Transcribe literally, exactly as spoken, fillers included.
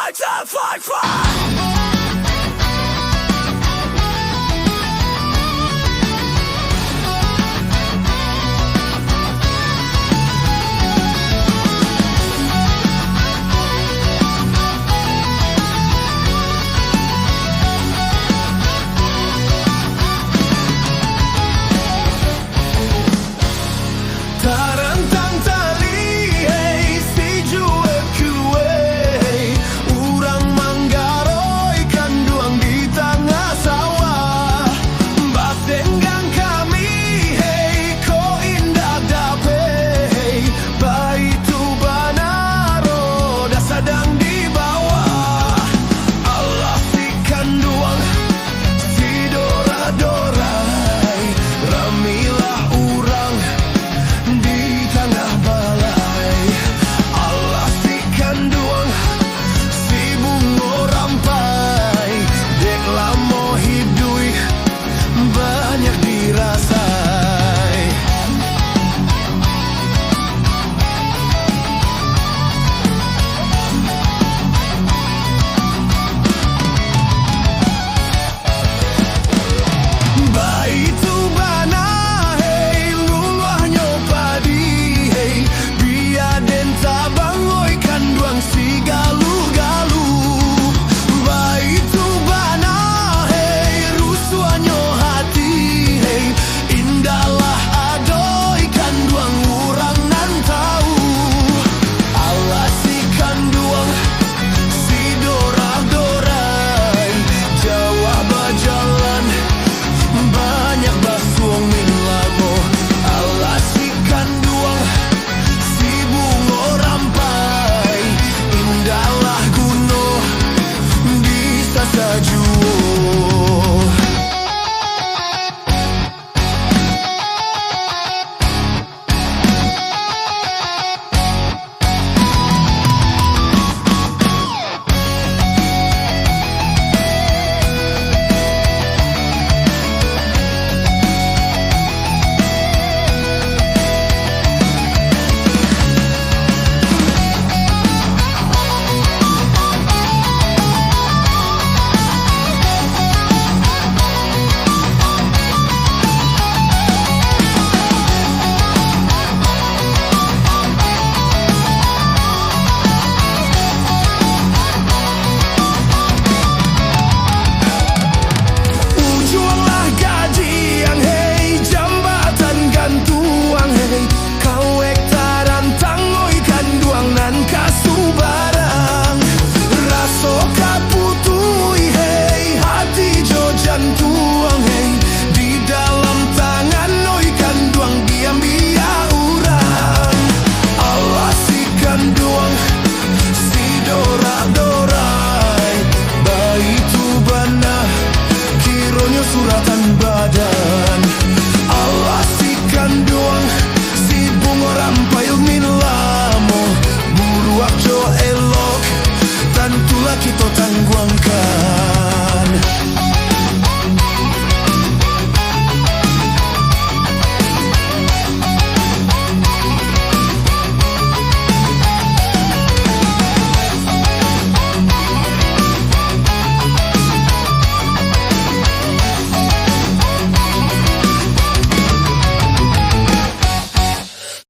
It's a fight, fight. Tarantang tali, hei, si juek kuwei. Urang manggaroi kanduang di tangah sawah. Batenggang kami, hei, ko indak dapek, hei. Baitu bana roda sadang di bawah. Alah si kanduang, si dorai-dorai, ramilah urang di tangah balai. Alah si kanduang, si bungo rampai, dek lamo hiduik banyak dirasai. Baitu bana, hei, luluahnyo padi, hei, bia den tabang, oi, kanduang si galuh-galuh. Baitu bana, hei, rusuahnyo hati, hei, indaklah ado, oi, kanduang urang nan tau. Alah si kanduang, si dorai-dorai, jauah bajalan, banyak basuang min lamo. Alah si kanduang, si bungo rampai, indaklah guno disasa juo. Ujuanglah gajiang, hei, jambatan gantuang, hei, kawek tarantang, oi, kanduang nan kasubarang. Raso ka putuih, hei, hati jo jantuang, hei, di dalam tangan, oi, kanduang diambiak urang. Alah si kanduang, si dora